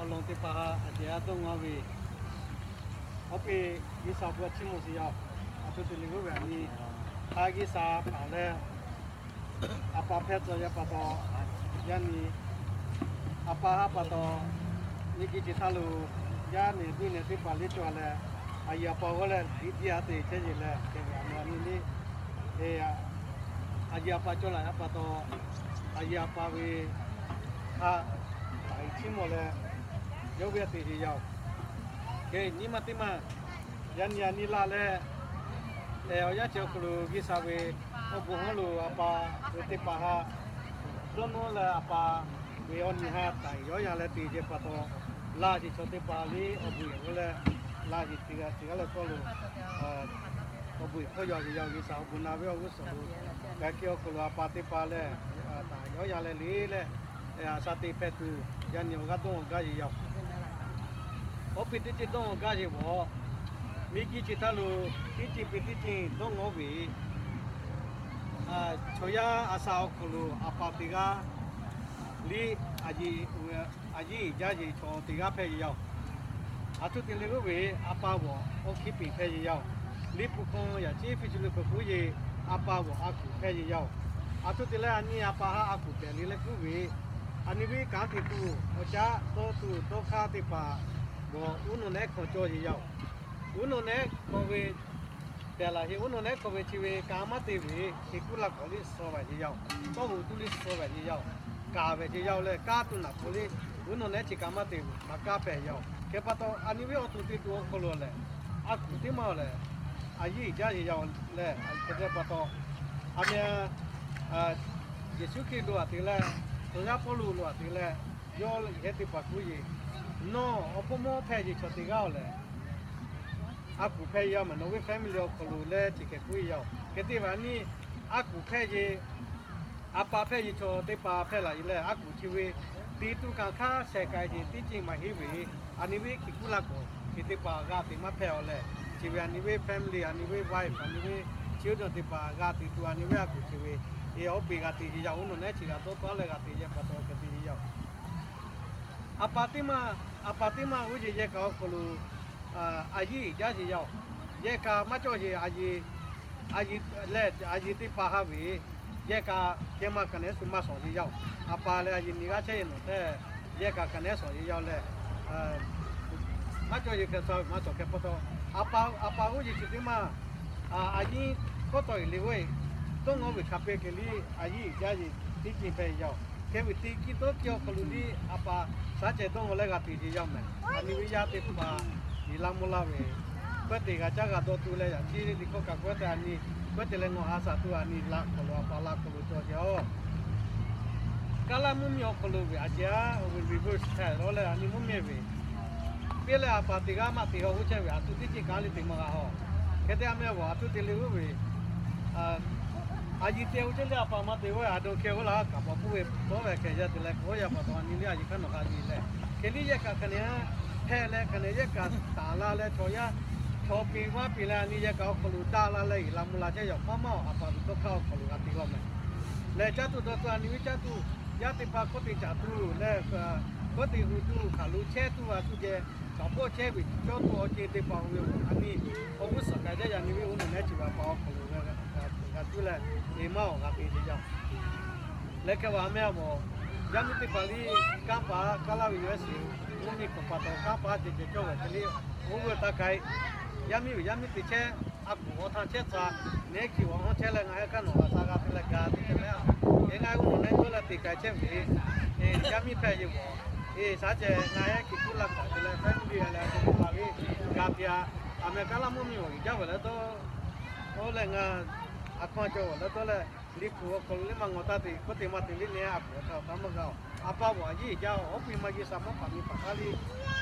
Awˬ lawn teˇ hpaˍ htaꞈ aˬ jehˬ a dawˇ ngaˇ ve, awˬ piˇ G'uiˬsha awˬ bon a chiˇ mvuh sheˍ yaˇ-oˬ. A htoꞈ te leh g'uˇ ve aˬ nyi hk'a G'uiˬsha hpanˍ leh, a pa hpehˇ tcuh yaˇ pa taw, yaˇ nyi a pa haˉ pa taw, nyi ki ce htaˇ lo, yaˇ nehˬ duˇ nehˬ teˇ hpaˍ liˇ cawˬ leh, a yiˍ a pa g'awˇ leh liˇ biˇ a te chehˇ yeˬ leh, kehˬ ve aˬ nyi a nyi liˇ, a yiˍ a pa cawˬ laꞈ yaˇ pa taw, a yiˍ a pa ve htaꞈ chiˇ mvuh leh, yawˇ ve a te yeˬ yaˇ-oˬ. Kehˬ nyi ma teˇ maˬ, yaˇ nyi a nyi laˇ leh, awˬ yanˇ chi awˬ hk'aw lo G'uiˬsha ve awˬ bon hawˉ lo a pa ve teˇ hpaˍ htaꞈ dawˇ nawˇ leh a pa ve awˬ nyi htaꞈ taˍ yawˇ yaˇ leh te yeˬ pa taw, laˇ sheˍ chaw teˇ hpaˍ liˇ awˬ bon yehˬ g'awˇ leh, laˇ sheˍ teˇ g'aˇ teˇ g'aˇ leh tawˇ lo awˬ bon yehˬ hk'aw yaw yeˬ yaˇ-oˬ. G'uiˬsha awˬ bon na ve awˬ g'uˇ suhˍ lo, gaˬ kehˬ awˬ hk'aw lo a pa teˇ hpaˍ lehˬ, taˍ yawˇ yaˇ leh le leh, a sha te hpehꞈ tuˬ, yaˇ nyi awˬ g'aˇ dawˇ awˬ gaˇ yeˬ yaˇ-oˬ. Awˬ piˇ teˇ ceuˬ dawˇ awˬ gaˇ yeˬ bvuhꞈ, miˬ guiˬ chi htaˇ lo, teˇ ceuˬ piˇ teˇ ceuˬ dawˇ ngaˇ ve, chaw yaˇ a sha awˬ hk'aw lo a pa teˇ g'aˇ liˇ, a yiˇ jaˇ yeˬ chaw teˇ g'aˇ hpehꞈ yeˬ yaˇ-oˬ. A htoꞈ te leh g'uˇ ve, a pa bvuhꞈ awˬ hkiˇ piˍ hpehꞈ yeˬ yaˇ-oˬ. Liˇ hpu hk'aw yaꞈ ciˉ hpu chi lo hk'aˬ k'oˆ yeˬ, a pa bvuhꞈ a kuˬ hpehꞈ yeˬ yaˇ-oˬ. A htoꞈ te leh a nyi a pa haˉ a kuˬ pehˬ le leh g'uˇ ve, a nyi ve kanˉ te tuˬ awˬ caˉ dawˇ tuˬ dawˇ hk'aˇ teˇ hpaˍ bvuhꞈ uˉ nawˬ nehˉ hk'aw cawˬ yeˬ yaˇ-oˬ. Uˉ nawˬ nehˉ hk'aw ve tehꞈ laˬ heˆ, uˉ nawˬ nehˉ hk'aw ve chi ve ka maˇ te ve, hkiˬ kuˉ laˇ k'awꞈ liˇ suh ve yeˬ yaˇ-oˬ. Tawˇ hoꞈ tuˬ liˇ suh ve yeˬ yaˇ-oˬ. Kaˍ ve yeˬ yaˇ-oˬ leh, kaˇ tuˬ naˬ hpawˇ liˇ uˉ nawˬ nehˉ chi ka maˇ te ve, maˇ kaˇ hpehꞈ yaˇ-oˬ. Hk'e pa taw a nyi ve awˬ to te tuˬ awˬ hk'aw lo lehˬ, a kuˬ teˇ maˇ-oˬ lehˬ, a yiˇ jaˇ yeˬ yaˇ-oˬ lehˬ, hk'e te pa taw, a meh Yeˍsuˆ Hkriꞈ lo aꞈ te leh, tawˇ yaˇ Pawˇluꞈ lo aꞈ te leh, yawˇ yehˬ teˇ hpaˍ k'oˆ yeˬ, nawˬ awˬ hpawˇ mawˇ hpehꞈ yeˬ chaw teˇ g'aˇ-oˬ lehˬ, a kuˬ hpehꞈ yaˇ maˬ nawˬ ve family awˬ hk'aw lo leh chi hk'e k'oˆ yeˬ yaˇ-oˬ. Hk'e te ve a nyi a kuˬ hpehꞈ yeˬ, a pa hpehꞈ yeˬ chaw teˇ hpaˍ hpehꞈ laˬ yeˬ leh, a kuˬ chi ve te tuˬ kaꞈ hk'aˇ shehˍ k'ai yeˬ teˇ ceuˬ maˇ heˆ ve, a nyi ve hkiˬ kuˉ laˇ k'awꞈ chi teˇ hpaˍ g'a te maˇ hpehꞈ-oˬ leh, chi ve a nyi ve family, a nyi ve wife, a nyi ve children teˇ hpaˍ g'a te tuˬ a nyi ve a kuˬ chi ve, e awˬ piˇ g'a te yeˬ yaˇ, uˉ nawˬ nehˉ chi g'a dawˇ taˉ leh g'a te yeˬ pa taw hk'e te yeˬ yaˇ-oˬ. A pa teˇ maˇ, a pa teˇ maˇ g'uˇ yeˬ yehˬ kaꞈ awˬ hk'aw lo a yiˇ jaˇ yeˬ yaˇ-oˬ. Yehˬ kaꞈ maˇ cawˬ yeˬ, a yiˍ, a yiˍ leh a yiˍ teˇ hpaˍ haˉ ve, yehˬ kaꞈ kehˬ maˇ kaꞈ nehˉ suh maˇ shawˍ yeˬ yaˇ-oˬ. A pa leh a yiˍ nyi g'aˇ chehˇ yeˬ nawˬ tehꞈ, yehˬ kaꞈ kaꞈ nehˉ shawˍ yeˬ yaˇ leh, maˇ cawˬ yeˬ hk'e suh maˇ shawˍ hk'e pa taw, a pa, a pa g'uˇ yeˬ chi teˇ maˇ a yiˇ hkawˇ tawˆ yeˬ le g'oˇ-e, dawˇ ngaˇ ve hk'a peu-e kehˬ liˇ a yiˇ jaˇ yeˬ teˇ ceuˬ hpehꞈ yeˬ yaˇ-oˬ. Hk'e ve teˇ kiˇ dawˇ kiˇ awˬ hk'aw lo liˇ a pa shaˉ ceh dawˇ ngaw leh g'a te yeˬ yaˇ mehˬ. A nyi ve yaˇ teˇ hpaˍ yeˬ laˇ mvuh laˇ ve, pawehˇ te g'a caˇ g'a dawˇ tuˬ leh yaꞈ ciˉ liˇ hkawˇ kaꞈ pawehˇ te a nyi, pawehˇ te leh ngawˬ ha shaˍ tuˬ a nyi laꞈ hk'aw lo a pa laꞈ hk'aw lo cawˬ jeˬ-oˬ. Kaˇ laˇ mvuhˇ miˬ awˬ hk'aw lo ve a ceh-a, oˇ ve reverse hpehꞈ lawˬ leh a nyi mvuhˇ miˬ ve, piˇ leh a pa teˇ g'aˇ maˇ te haw g'uˇ chehˇ ve, a htoꞈ teˇ ceuˬ kanˉ liˇ te maˇ g'a haw. Hk'e te a meh a g'awˬ a htoꞈ te le g'uˇ ve, a yiˍ te g'uˇ chehˇ leh a pa maˇ te g'uˇ, a dawˇ hkeh g'uˇ la kaꞈ paw puˇ ve tawˇ ve hkeh yaˇ te leh k'oˆ yaˇ pa taw a nyi liˇ a yiˍ hk'aˇ nawˬ hk'a nyi leh, hk'e liˇ yehˬ kaꞈ hk'e nehˬ hpehꞈ leh hk'e nehˬ yehˬ kaꞈ taˍ la leh chaw yaˇ, chaw piˇ maˇ piˇ leh a nyi yehˬ kaꞈ awˬ hk'aw lo daꞈ la leh yeˬ laˇ mvuh la chehˇ yaꞈ maˇ maˇ a pa ve tawˇ hkawˇ awˬ hk'aw lo g'a te g'a mehˬ. Lehˬ caˇ tuˬ dawˇ tuˬ a nyi ve caˇ tuˬ, yaˇ teˇ hpaˍ hkawˇ te caˍ tuˬ leh, hkawˇ te hu tuˬ hk'aˬ lo chehˇ tuˬ a tuˬ ceh, kaꞈ bawˆ chehˇ ve cawˇ tuˬ awˬ ceuˬ teˇ hpaˍ oˇ ve a nyi awˬ g'uˇ suhˍ k'ai jaˇ yaꞈ nyi ve uˉ nawˬ nehˉ chi ve a pa awˬ hk'aw lo g'a cuˇ leh, e maˇ awˬ g'a te te yaˇ. Leh hk'e a meh a g'awˬ, yaˇ miˇ teˇ hpaˍ liˇ kanˉ paˍ kaˇ laˇ ve U S mvuhˇ miˬ hk'awꞈ pa taw kanˉ paˍ ceh ceh cawˇ ve hk'e liˇ, oˇ ve taˇ k'ai. Yaˇ miˇ ve yaˇ miˇ te chehˇ, a kuˬ awˬ htaˇ chehˇ tcuh, nehˉ hkiˬ awˬ hawˉ chehˇ leh ngaˬ hui kaꞈ nawˬ g'a sha g'a te leh ga te chehˇ mehˍ. Eˬ, ngaˬ hui uˉ nawˬ nehˉ cawˇ leh te k'ai chehˇ ve, yaˇ miˇ hpehꞈ yeˬ g'awˬ, eˬ, shaˉ ceh ngaˬ hui hkiˬ kuˉ laˇ k'awꞈ te leh family leh a te hpaˍ ve ga te a, a meh kaˇ laˇ mvuhˇ miˬ awˬ g'uiˬ jaˇ ve leh dawˇ, oˇ leh ngaˬ a hkawˇ cawˬ ve leh dawˇ leh, liꞈ hpu awˬ hk'aw lo liˇ maˇ ngawˬ taˇ te, hkawˇ te maˇ te liˇ nehˉ a kuˬ awˬ htaˇ awˬ htaˇ maˇ g'a-oˬ. A pa bvuhꞈ a yiˇ jaˇ-oˬ, awˬ piˇ maˇ G'uiˬsha mawˇ hpaˍ miˇ hpaˍ hk'aˇ liˇ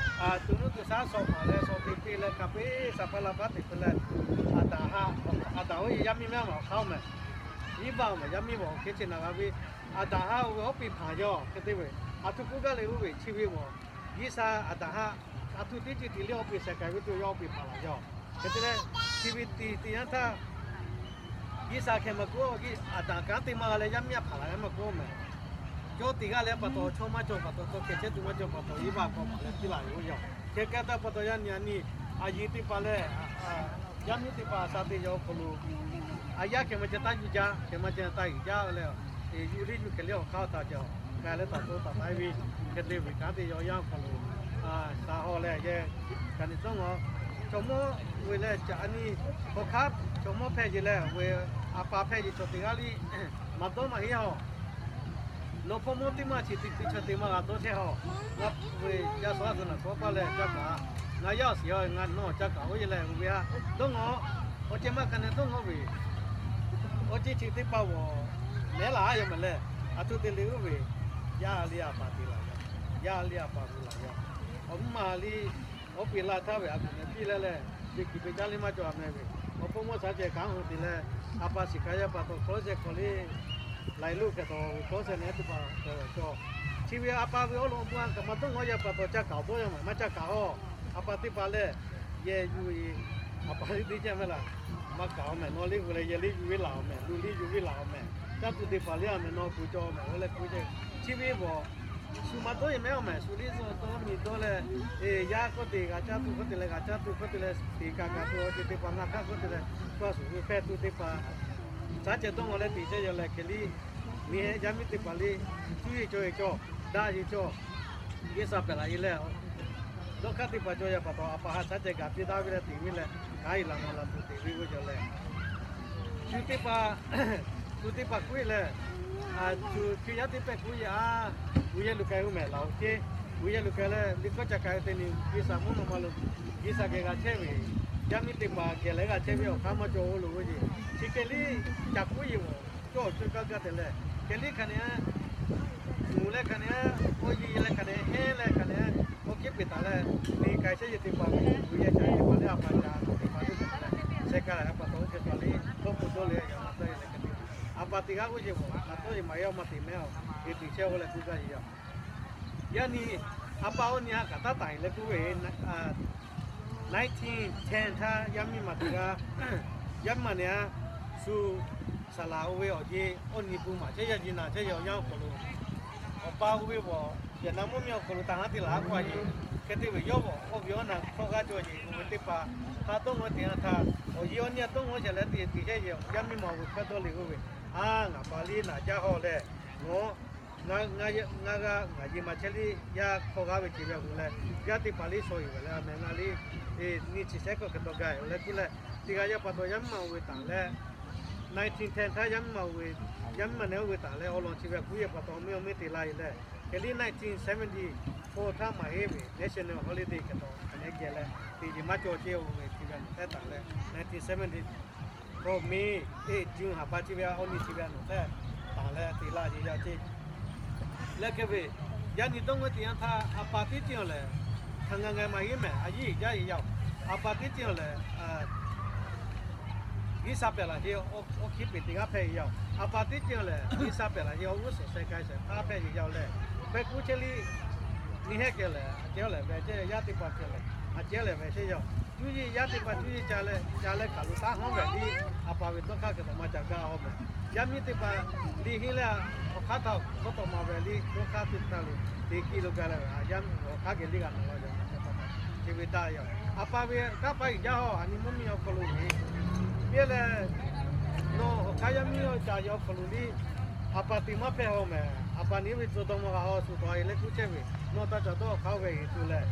tuˬ nuˇ tuˬ shaˉ shaw hpaˍ leh shaw te te leh hk'a peu-eˬ shaˍ paˇ laˇ paˉ te te leh, a daꞈ ha, a daꞈ oˇ yeˬ yaˇ miˇ mehˉ maˬ awˬ hk'aˇ-oˬ mehˬ. Iˉ baˆ maˬ yaˇ miˇ bvuhꞈ awˬ hk'e ceh naˬ g'a ve, a daꞈ ha oˇ ve awˬ piˇ hpaˍ yaˇ-oˬ hk'e te ve, a htoꞈ k'oˆ gaˇ le oˇ ve chi ve bvuhꞈ G'uiˬsha a daꞈ ha, a htoꞈ teˇ ceuˬ te liˇ awˬ piˇ shehˍ k'ai ve tuˬ yaˇ awˬ piˇ hpaˍ laˬ yaˇ-oˬ. Hk'e te leh, chi ve te te yanˇ htaˇ, G'uiˬsha hk'e maˇ k'oˆ, a daꞈ kanˉ te maˇ g'a leh yaˇ miˇ a hpaˍ laˬ yaˇ maˇ k'oˆ mehˬ. Cawˇ teꞈ g'aˇ leh pa taw, chaw maˇ cawˬ pa taw, tawˇ hkeh chehˇ tuˬ maˇ cawˬ pa taw, iˉ baˬ k'awꞈ maˍ leh piˇ laˬ ve yoˬ. Hk'e k'ai taˇ pa taw, yaˇ nyi a nyi, a yiˍ teˇ hpaˍ leh, yaˇ miˇ teˇ hpaˍ a sha te yaw awˬ hk'aw lo, a yaˇ hkeh maˇ ceh taˇ yuˬ jaˇ, hkeh maˇ ceh taˇ yuˬ jaˇ leh, yuˬ liˇ yuˬ hkeh liˇ awˬ hk'aˇ htaꞈ ceh, k'ai leh taˍ to taˍ taˍ ve, hkeh te ve kanˉ te yaw yaˇ awˬ hk'aw lo, shaˍ haw leh yehˬ, kaꞈ nyi dawˇ ngaw, chaw mawˇ ve leh caꞈ a nyi, hk'aw hk'aˉ chaw mawˇ hpehꞈ yeˬ leh ve, a pa hpehꞈ yeˬ chaw teꞈ g'aˇ liˇ, maˇ dawˇ maˇ heˆ awˬ Nawˬ hpawˇ mawˇ teˇ maˇ chi teꞈ teˇ chaw teꞈ maˇ g'a dawˇ chehˇ haw. Ngaˬ ve yaˇ suhˉ a zuhˬ naˬ kawˉ paˇ leh caˇ kaꞈ, ngaˬ yaˇ awˬ shiˍ a ngaˬ nawˬ caˇ kaꞈ oˇ yehˬ leh ve a, dawˇ ngaw. Awˬ ceh maˇ hk'a neh dawˇ ngaw ve, awˬ ceh chi teˇ hpaˍ g'awˬ mehˉ laˬ a yoˬ mehˍ leh, a htoꞈ te le oˇ ve, yaˇ liˇ a pa te laˬ yaˇ, yaˇ liˇ a pa ve laˬ yaˇ, awˬ mvuhˇ ma liˇ, awˬ peꞈ la htaˇ ve a kuˬ mehˍ piˇ leh leh, beˬ kuiˬ beˬ caˇ liˇ maˇ cawˬ a meh ve, awˬ hpawˇ mawˇ shaˉ ceh kanˉ hu te leh, a pa shiˍ kaꞈ yaˇ pa taw hkawˉ sheh hk'aw liˇ, laiˬ lo hkeh taw ve hkawˉ sheh nehˉ teˇ hpaˍ cawˬ. Chi ve a pa ve awˉ lawn awˬ bon a kaꞈ maˇ dawˇ ngaw yaˇ pa taw caˇ kaꞈ awˬ dawˇ yaˇ mehˍ maˇ caˇ kaꞈ haw. A pa teˇ hpaˍ leh, yehˬ yuˬ ve, a pa liˇ teˇ ceh mehˍ laˬ, maˇ kaꞈ awˬ mehˍ nawˬ liˇ gu leh yehˬ liˇ yuˬ ve laˬ awˬ mehˍ, luˬ liˇ yuˬ ve laˬ awˬ mehˍ, caˇ tuˬ teˇ hpaˍ liˇ a mehˍ nawˬ kuˬ cawˬ awˬ mehˍ oˇ leh kuˬ ceh. Chi ve bawˬ, shu maˇ dawˇ yehˬ mehˍ awˬ mehˍ, shu liˇ zuhꞈ tawˇ miˬ dawˇ leh, yaˇ hkawˇ te g'a caˇ tuˬ hkawˇ te leh g'a caˇ tuˬ hkawˇ te leh, teꞈ kaꞈ kaꞈ tuˬ awˬ ceuˬ teˇ hpaˍ ngaˬ hk'aˇ hkawˇ te leh, hkawˇ a shuˍ ve hpehꞈ tuˬ teˇ hpaˍ, shaˉ ceh dawˇ ngaw leh teꞈ chehˇ yaw leh hkeh liˇ, miˬ heh yaˇ miˇ teˇ hpaˍ liˇ, cuˇ yiˍ cawˬ yiˍ cawˬ, daꞈ yiˍ cawˬ, G'uiˬsha pehˬ laˬ e leh, dawˇ hk'aˇ teˇ hpaˍ cawˬ yaˇ pa taw a pa ha shaˉ ceh gaˬ piˇ daꞈ ve leh teꞈ ve leh, k'aˉ yiˍ laꞈ maw la tuˬ teꞈ ve g'uˇ cawˬ leh, shu teˇ hpaˍ, shu teˇ hpaˍ kuˉ e leh, shu cuˇ yaˇ teˇ pehˇ kuˉ e a, uiˍ yehˬ luˬ k'ai hu mehˍ laˬ oˬ ceˇ. Uiˍ yehˬ luˬ k'ai leh liꞈ hkawˇ ca k'ai ve teˇ nyi G'uiˬsha mvuhˇ naw ma lo, G'uiˬsha geh g'a chehˇ ve, yaˇ miˇ teˇ hpaˍ geh leh g'a chehˇ ve awˬ hk'aˇ maˇ cawˬ oˇ lo ve ceˇ. Chi hkeh liˇ caꞈ kuˉ e awˬ cawˇ awˬ ceuˬ gaˇ gaˇ te leh, hkeh liˇ hk'a neh a, mvuhˬ leh hk'a neh a, awˬ yiˍ leh hk'a neh a, hehnˇ leh hk'a neh a, awˬ hkiˉ peˍ taˍ leh, liꞈ k'ai chehˇ yehˬ teˇ hpaˍ ve, uiˍ yehˬ ca teˇ hpaˍ leh a pa ca teˇ hpaˍ teˇ hpaˍ leh, sheh ka leh a pa taw oˇ hk'e pa liˇ dawˇ hpu dawˇ leh yaꞈ ma taˇ e leh hk'e te, a pa teˇ g'aˇ g'uˇ yehˬ mawˬ a tawˇ yehˬ maˍ yaˇ maˇ teꞈ mehˍ a, teꞈ teꞈ chehˇ oˇ leh kuˇ gaˇ yehˬ yaˇ. Yaˇ nyi, a pa awˬ nyi a kaꞈ taˇ tanˬ e leh kuˇ ve, nineteen ten htaˇ yaˇ miˇ ma teˇ g'aˇ, yaˇ miˇ ma neh a, shu saˍ laˍ oˇ ve awˬ jeˇ awˬ nyi pu maˍ chehˇ yaˇ ji na chehˇ yaˇ awˬ yanˇ awˬ hk'aw lo, awˬ pa oˇ ve bawˬ, yehˬ na mvuhˇ miˬ awˬ hk'aw lo taˍ haˉ te laˬ a k'aw a yeˬ, hk'e te ve yawˇ bawˬ awˬ viˉ awˬ naˬ hk'awˇ g'aˇ cawˬ yeˬ oˇ ve teˇ hpaˍ hk'a dawˇ ngaw te a htaˇ, awˬ yeˇ awˬ nyi a dawˇ ngaw shehˍ leh teꞈ teꞈ chehˇ yeˬ yaˇ miˇ ma oˇ ve hkawˇ dawˇ le oˇ ve, a ngaˬ pa liˇ naˬ jaˇ haw leh, ngaˬ ngaˬ g'aˇ ngaˬ yeˬ ma chehˇ liˇ yaˇ hk'awˇ g'aˇ ve ce ve a hu leh, yaˇ teˇ hpaˍ liˇ shaw yuˬ ve leh a mehˍ na liˇ, nyi chi shehˉ hkawˇ hk'e taw gaˬ e leh kuˇ leh, teˇ g'aˇ yaˇ pa taw yaˇ miˇ ma oˇ ve taˍ leh, nineteen ten htaˇ yaˇ miˇ ma oˇ ve, yaˇ miˇ ma neh oˇ ve taˍ leh awˬ lawn chi ve a kuˉ yehˬ pa taw miˇ awˬ miˇ te la e leh, hk'e liˇ nineteen seventy four htaˇ maˍ heˆ ve national holiday hk'e taw hk'a neh geh leh, teꞈ yeˬ maˇ cawˬ ceˇ oˇ ve chi ve a nawˬ htaˇ taˍ leh, nineteen seventy four May, eight June haˍ pa chi ve a awˬ nyi chi ve a nawˬ htaˇ taˍ leh teꞈ la yeˬ yaˇ ceˇ. Leh hk'e ve, yaˇ nyi dawˇ ngaw teꞈ yanˇ htaˇ a pa teˇ ceuˬ lehˬ, hk'a nga nga maˇ heˆ mehˍ a yiˇ jaˇ yeˬ yaˇ oˬ. A pa teˇ ceuˬ lehˬ, G'uiˬsha pehˬ laˬ ce awˬ hkiˉ peˍ teˇ g'aˇ hpehꞈ yeˬ yaˇ oˬ. A pa teˇ ceuˬ lehˬ G'uiˬsha pehˬ laˬ ce awˬ g'uˇ suhˍ sheh k'ai shehˍ hpaˇ hpehꞈ yeˬ yaˇ oˬ leh, hpehꞈ kuˉ chehˇ liˇ nyi hehˆ kehˬ lehˬ, a cehˇ lehˬ ve cehˇ yaˇ teˇ hpaˍ cehˇ lehˬ, a cehˇ lehˬ ve chehˇ yaˇ oˬ. Cuˇ yiˍ yaˇ teˇ hpaˍ cuˇ yiˍ ca leh ca leh hkaˍ lo taˉ hawˉ ve liˇ, a pa ve dawˇ hk'aˇ hk'e taw maˇ ca gaˇ a mehˍ. Yaˇ miˇ teˇ hpaˍ liˇ henˇ leh awˬ hk'aˇ htaꞈ hk'aw taw maˍ ve liˇ dawˇ hk'aˇ teˇ htaˇ lo teꞈ kiˇ lo gaˬ leh, awˬ hk'aˇ geh liˇ g'a na la ve, chi ve daꞈ yaˇ oˬ. A pa ve kanˉ paˍ iˉ jaˇ haw a nyi mvuhˇ miˬ awˬ hk'aw lo ve, piˇ leh, nawˬ awˬ hk'aˇ yaˇ miˇ awˬ ca yaˇ awˬ hk'aw lo liˇ a pa te maˇ hpehˇ haw mehˍ. A pa nyi ve tcuh dawˇ maˇ g'a haw shu taw e leh kuˇ chehˇ ve, nawˬ taˇ ca dawˇ awˬ hk'aˇ oˇ ve heˍ tuˬ leh,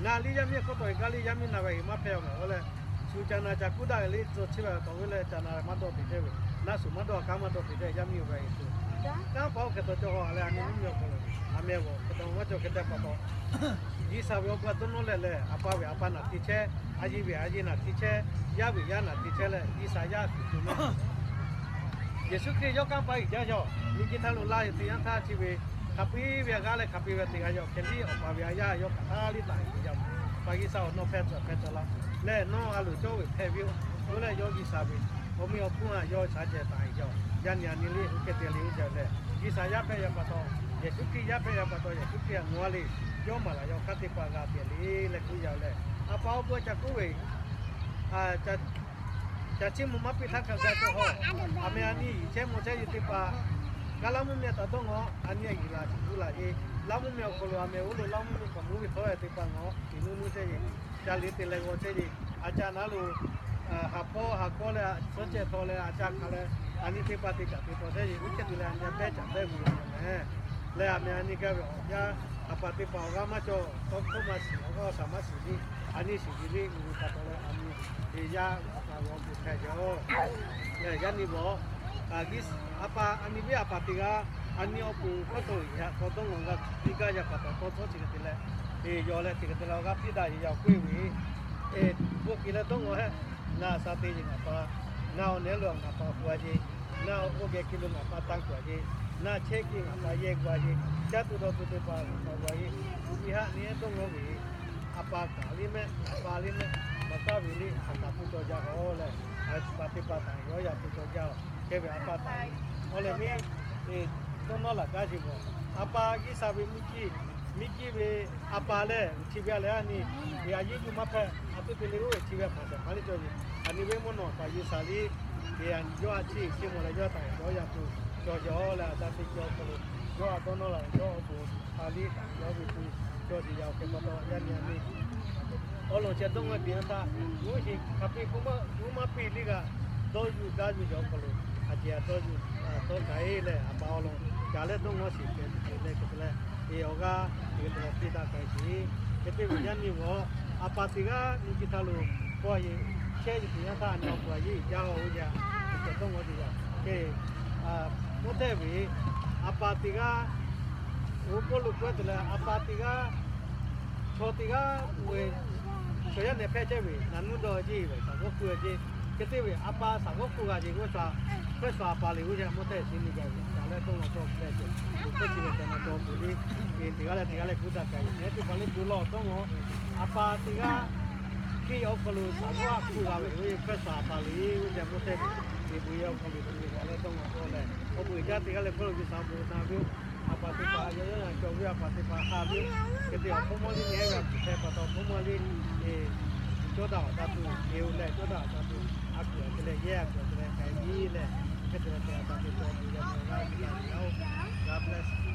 ngaˬ liˇ yaˇ miˇ hk'aw taw e gaˇ liˇ yaˇ miˇ na ve heˍ maˇ hpehˇ haw mehˍ oˇ leh, shu ca na ca kuˉ daꞈ e liˇ tcuh chehˇ ve taw ve leh ca na leh maˇ dawˇ te chehˇ ve, naˆ shuˍ maˇ dawˇ a kanˉ maˇ dawˇ te chehˇ yaˇ miˇ oˇ ve heˍ tuˬ, kanˉ paˍ oˇ hk'e taw cawˬ haw a leh a nyi mvuhˇ miˬ awˬ hk'aw lo, a mehˍ g'awˬ hk'e taw maˇ cawˬ hk'e te pa taw G'uiˬsha ve awˬ bon a dawˇ nawˇ leh leh, a pa ve a pa naˬ te chehˇ, a yiˇ ve a yiˇ naˬ te chehˇ, yaˇ ve yaˇ naˬ te chehˇ leh G'uiˬsha yaˇ tuˬ tuˬ maˇ Yeˍsuˆ Hkriꞈ yawˇ kanˉ paˍ iˉ jaˇ yaˇ oˬ. Miˬ guiˬ htaˇ lo laˇ e teˇ yanˇ htaˇ chi ve, hk'aˬ piˇ ve a g'aˇ leh hk'aˬ piˇ ve teˇ g'aˇ yaˇ oˬ. Hk'e liˇ awˬ pa ve a yaˇ yawˇ hk'aˬ htaˇ liˇ taˍ e ve yaˇ oˬ. Pa G'uiˬsha awˬ nawˬ hpehˇ tcuh hpehˇ tcuh laˇ leh nawˬ a loˍ cawˇ ve hpehˇ ve oˬ. Oˇ leh yawˇ G'uiˬsha ve awˬ meh awˬ hponˇ a yawˇ shaˉ ceh taˍ e yaˇ oˬ. Yaˇ nyi a nyi liˇ oˇ hk'e te le oˇ jaˇ leh, G'uiˬsha yaˇ hpehˇ yaˇ pa taw, Yeˍsuˆ Hkriꞈ yaˇ hpehˇ yaˇ pa taw, Yeˍsuˆ Hkriꞈ a nawˬ a le, yawˇ maˍ laˬ yaˇ hk'aˇ teˇ hpaˍ g'a pehˍ le leh kuˇ yaˇ oˬ leh, a pa awˬ bon ca kuˉ ve, ca chiˇ mvuh maˇ piˇ htaˇ kaꞈ g'a cawˬ haw. A meh a nyi chehˇ mvuh chehˇ yeˬ teˇ hpaˍ Ka Laˇ mvuhˇ miˬ htaꞈ dawˇ ngaw, a nyi a yiˍ laˬ tuˬ laˬ e. Laˇ mvuhˇ miˬ awˬ hk'aw lo a meh oˇ lo Laˇ mvuhˇ miˬ k'awꞈ mvuhˇ ve htawˇ ve teˇ hpaˍ ngaˬ hui tiꞈ nuˇ nuˇ chehˇ ve, ca liꞈ te leh g'aw chehˇ ve, a ca naˉ lo haˍ hpawˇ haˍ kawˇ leh suhˉ cehˬ htaw leh a ca hk'aˬ leh, a nyi teˇ hpaˍ te kaꞈ te taw chehˇ ve, oˇ hk'e te leh a nyi a pehˉ caꞈ pehˉ ve yoˬ meh. Leh a meh a nyi gaˇ ve awˬ yanˇ, a paˍ teˇ hpaˍ awˬ g'aˇ maˇ cawˬ, tawˇ hkawˇ maˇ shiˍ, awˬ g'aˇ awˬ shaˍ maˇ shiˍ le, a nyi shiˍ ve le, miˬ guiˬ pa taw leh a nyi te yaˇ a paˍ g'aw tuˬ hpehꞈ ve yoˬ. Leh yaˇ nyi bawˬ, a nyi ve a paˍ teˇ g'aˇ, a nyi awˬ pon hkawˇ tawˆ ve yaꞈ k'aw dawˇ ngaw gaˇ piˇ gaˇ yaˇ pa taw tawˇ hkawˇ chi hk'e te leh, yawˬ leh chi hk'e te leh awˬ g'aˇ piˇ daꞈ yaꞈ k'oˆ ve, bon kehˬ leh dawˇ ngaw hehˆ, ngaˬ shaˍ te yeˬ ngaˬ pa, ngaˬ awˬ nehˉ lo ngaˬ pa hu a yeˬ, ngaˬ awˬ k'oˆ geh ki lo ngaˬ pa tanˇ kuˬ a yeˬ, ngaˬ chehˇ ki ngaˬ pa yehˇ gu a yeˬ, caˇ tuˬ dawˬ tuˬ teˇ hpaˍ ngaˬ pa gu a yeˬ, nyi haˆ nyi ehˉ dawˇ ngaw ve, a pa kaꞈ liˇ mehˆ, a pa liˇ mehˆ, maˍ taˍ ve liˇ a kaꞈ pu cawˬ jaˇ k'o leh, a paˍ teˇ hpaˍ taˍ yawˇ yaꞈ pu cawˬ jaˇ-oˬ. Hk'e ve a pa taˍ, awˬ lehˬ miˇ dawˇ nawˇ laˬ gaˇ sheˍ mawˬ. A pa G'uiˬsha ve mvuhˇ kiˇ, miˇ kiˇ ve a pa lehˬ chi ve a lehˬ a nyi, a yeˉ yuˬ maˇ hpehꞈ, a teˇ te le oˇ ve chi ve a hpaˍ shehˍ hpaˇ liˇ cawˬ ve, a nyi ve mvuhˇ naw hpaˍ G'uiˬsha liˇ, yawˇ a ciˇ chi mawˬ leh yawˇ taˍ yawˇ yaꞈ pu cawˬ jaˇ-oˬ leh, a shaˍ te cawˬ awˬ hk'aw lo yawˇ a dawˇ nawˇ laˬ ve yawˇ awˬ pon a liˇ taˍ yawˇ ve pu cawˬ jaˇ-oˬ. Hk'e pa taw yaˇ nyi a nyi awˬ lawn chi dawˇ ngaw teˇ yanˇ htaˇ, g'uˇ sheˍ hk'aˬ piˇ k'oˆ maˇ g'uˇ maˇ piˇ liˇ g'aꞈ dawˇ yuˬ gaˇ yuˬ yaꞈ awˬ hk'aw lo, a ceˬ a dawˇ yuˬ tawˇ kaꞈ e leh a pa awˬ lawn ca leh dawˇ ngaw sheˍ kehˬ tuˬ te leh hk'e te leh, e awˬ g'aˇ te te leh piˇ daꞈ kaꞈ e sheˍ. Hk'e te ve yaˇ nyi g'awˬ, a pa teˇ g'aˇ nyi chi htaˇ lo kawˇ yeˬ chehˇ yeˬ teˇ yanˇ htaˇ a nyi awˬ pon a yeˉ jaˇ-oˬ yaꞈ, kehˬ dawˇ ngaw teˇ yaꞈ, kehˬ mvuhˇ tehˇ ve, a pa teˇ g'aˇ, oˇ k'oˆ lo kawehˇ te leh a pa teˇ g'aˇ, chaw teˇ g'aˇ, chaw yaˇ nehˬ hpehˇ chehˇ ve naˬ nuˇ dawˇ jeˇ ve shaˍ g'awˇ hkuˇ jeˇ. Hk'e te ve a pa shaˍ g'awˇ hkuˇ g'a jeˬ g'oˇ sha, hpehˇ shuˍ a pa le g'oˇ yaꞈ mvuhˇ tehˇ sheˍ nyi gaˇ ve ca leh dawˇ ngaw tawˇ leh ceh, hk'e chi ve ca na cawˬ tuˬ liˇ, teˇ g'aˇ leh teˇ g'aˇ leh kuˇ daꞈ kaꞈ e, teˇ hpaˍ leh kuˬ lawˬ dawˇ ngaw, a pa teˇ g'aˇ hkiˇ awˬ hk'aw lo shaˍ g'awˇ hkuˇ g'a ve hpehˇ shuˍ a pa le g'oˇ yaꞈ mvuhˇ tehˇ ve, teˇ pu yaˇ awˬ hk'aw lo teˇ g'aˇ leh dawˇ ngaw tawˇ leh, awˬ bon jaˇ teˇ g'aˇ leh hkawˇ lo G'uiˬsha bon na ve, a pa teˇ hpaˍ yaˇ yaˇ na cawˬ ve a pa teˇ hpaˍ ha ve, hk'e te awˬ hpawˇ mawˇ liˇ nehˉ ve a kuiˬ hpehˇ pa taw hpawˇ mawˇ liˇ, cawˇ daꞈ awˬ ta tuˬ, e oˬ leh cawˇ daꞈ awˬ ta tuˬ, a kuiˬ awˬ te leh yehˇ a kuiˬ awˬ te leh k'ai viˉ leh, hk'e te leh te a ta tuˬ cawˬ tuˬ yaˇ mvuhˇ g'aˇ g'uiˬ la ve yoˬ. God bless.